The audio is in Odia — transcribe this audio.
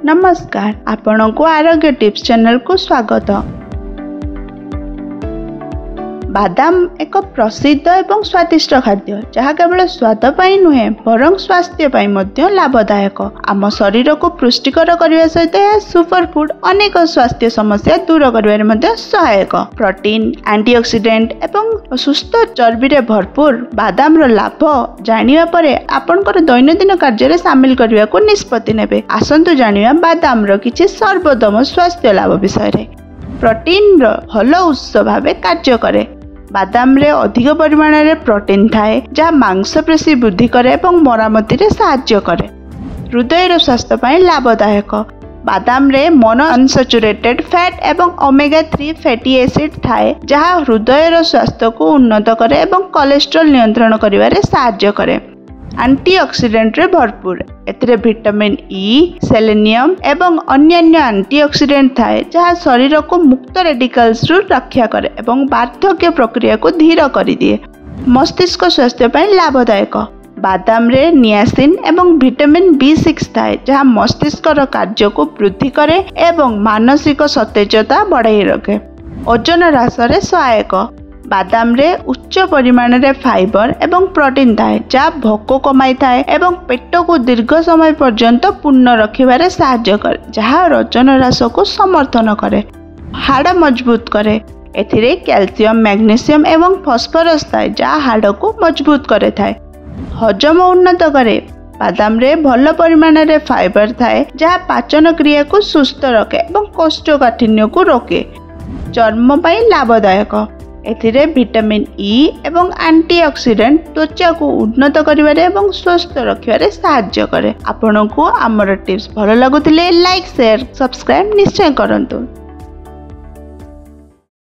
ନମସ୍କାର, ଆପଣଙ୍କୁ ଆରୋଗ୍ୟ ଟିପ୍ସ ଚ୍ୟାନେଲକୁ ସ୍ୱାଗତ। ବାଦାମ ଏକ ପ୍ରସିଦ୍ଧ ଏବଂ ସ୍ୱାଦିଷ୍ଟ ଖାଦ୍ୟ, ଯାହା କେବଳ ସ୍ୱାଦ ପାଇଁ ନୁହେଁ ବରଂ ସ୍ୱାସ୍ଥ୍ୟ ପାଇଁ ମଧ୍ୟ ଲାଭଦାୟକ। ଆମ ଶରୀରକୁ ପୁଷ୍ଟିକର କରିବା ସହିତ ଏହା ସୁପରଫୁଡ୍ ଅନେକ ସ୍ୱାସ୍ଥ୍ୟ ସମସ୍ୟା ଦୂର କରିବାରେ ମଧ୍ୟ ସହାୟକ। ପ୍ରୋଟିନ୍, ଆଣ୍ଟିଅକ୍ସିଡେଣ୍ଟ ଏବଂ ସୁସ୍ଥ ଚର୍ବିରେ ଭରପୁର ବାଦାମର ଲାଭ ଜାଣିବା ପରେ ଆପଣଙ୍କର ଦୈନନ୍ଦିନ କାର୍ଯ୍ୟରେ ସାମିଲ କରିବାକୁ ନିଷ୍ପତ୍ତି ନେବେ। ଆସନ୍ତୁ ଜାଣିବା ବାଦାମର କିଛି ସର୍ବୋତ୍ତମ ସ୍ୱାସ୍ଥ୍ୟ ଲାଭ ବିଷୟରେ। ପ୍ରୋଟିନ୍ର ଭଲ ଉତ୍ସ ଭାବେ କାର୍ଯ୍ୟ କରେ। ବାଦାମରେ ଅଧିକ ପରିମାଣରେ ପ୍ରୋଟିନ୍ ଥାଏ, ଯାହା ମାଂସପେଶୀ ବୃଦ୍ଧି କରେ ଏବଂ ମରାମତିରେ ସାହାଯ୍ୟ କରେ। ହୃଦୟର ସ୍ୱାସ୍ଥ୍ୟ ପାଇଁ ଲାଭଦାୟକ। ବାଦାମରେ ମୋନୋ ଅନସାଚୁରେଟେଡ୍ ଫ୍ୟାଟ୍ ଏବଂ ଓମେଗା 3 ଫ୍ୟାଟି ଏସିଡ୍ ଥାଏ, ଯାହା ହୃଦୟର ସ୍ୱାସ୍ଥ୍ୟକୁ ଉନ୍ନତ କରେ ଏବଂ କୋଲେଷ୍ଟ୍ରଲ ନିୟନ୍ତ୍ରଣ କରିବାରେ ସାହାଯ୍ୟ କରେ। ଆଣ୍ଟିଅକ୍ସିଡେଣ୍ଟରେ ଭରପୁର। ଏଥିରେ ଭିଟାମିନ୍ ଇ, ସେଲେନିୟମ ଏବଂ ଅନ୍ୟାନ୍ୟ ଆଣ୍ଟିଅକ୍ସିଡେଣ୍ଟ ଥାଏ, ଯାହା ଶରୀରକୁ ମୁକ୍ତ ରେଡିକାଲ୍ସରୁ ରକ୍ଷା କରେ ଏବଂ ବାର୍ଦ୍ଧକ୍ୟ ପ୍ରକ୍ରିୟାକୁ ଧୀର କରିଦିଏ। ମସ୍ତିଷ୍କ ସ୍ୱାସ୍ଥ୍ୟ ପାଇଁ ଲାଭଦାୟକ। ବାଦାମରେ ନିଆସିନ୍ ଏବଂ ଭିଟାମିନ୍ ବି6 ଥାଏ, ଯାହା ମସ୍ତିଷ୍କର କାର୍ଯ୍ୟକୁ ବୃଦ୍ଧି କରେ ଏବଂ ମାନସିକ ସତେଜତା ବଢ଼ାଇ ରଖେ। ଓଜନ ହ୍ରାସରେ ସହାୟକ। ବାଦାମରେ ଉଚ୍ଚ ପରିମାଣରେ ଫାଇବର ଏବଂ ପ୍ରୋଟିନ୍ ଥାଏ, ଯାହା ଭୋକ କମାଇଥାଏ ଏବଂ ପେଟକୁ ଦୀର୍ଘ ସମୟ ପର୍ଯ୍ୟନ୍ତ ପୂର୍ଣ୍ଣ ରଖିବାରେ ସାହାଯ୍ୟ କରେ, ଯାହା ଓଜନ ହ୍ରାସକୁ ସମର୍ଥନ କରେ। ହାଡ଼ ମଜବୁତ କରେ। ଏଥିରେ କ୍ୟାଲସିୟମ, ମ୍ୟାଗ୍ନେସିୟମ ଏବଂ ଫସଫରସ୍ ଥାଏ, ଯାହା ହାଡ଼କୁ ମଜବୁତ କରିଥାଏ। ହଜମ ଉନ୍ନତ କରେ। ବାଦାମରେ ଭଲ ପରିମାଣରେ ଫାଇବର ଥାଏ, ଯାହା ପାଚନ କ୍ରିୟାକୁ ସୁସ୍ଥ ରଖେ ଏବଂ କୋଷ୍ଠକାଠିନ୍ୟକୁ ରୋକେ। ଚର୍ମ ପାଇଁ ଲାଭଦାୟକ। ଏଥିରେ ଭିଟାମିନ୍ ଇ ଏବଂ ଆଣ୍ଟିଅକ୍ସିଡେଣ୍ଟ ତ୍ୱଚାକୁ ଉନ୍ନତ କରିବାରେ ଏବଂ ସୁସ୍ଥ ରଖିବାରେ ସାହାଯ୍ୟ କରେ। ଆପଣଙ୍କୁ ଆମର ଟିପ୍ସ ଭଲ ଲାଗୁଥିଲେ ଲାଇକ୍, ସେୟାର, ସବସ୍କ୍ରାଇବ୍ ନିଶ୍ଚୟ କରନ୍ତୁ।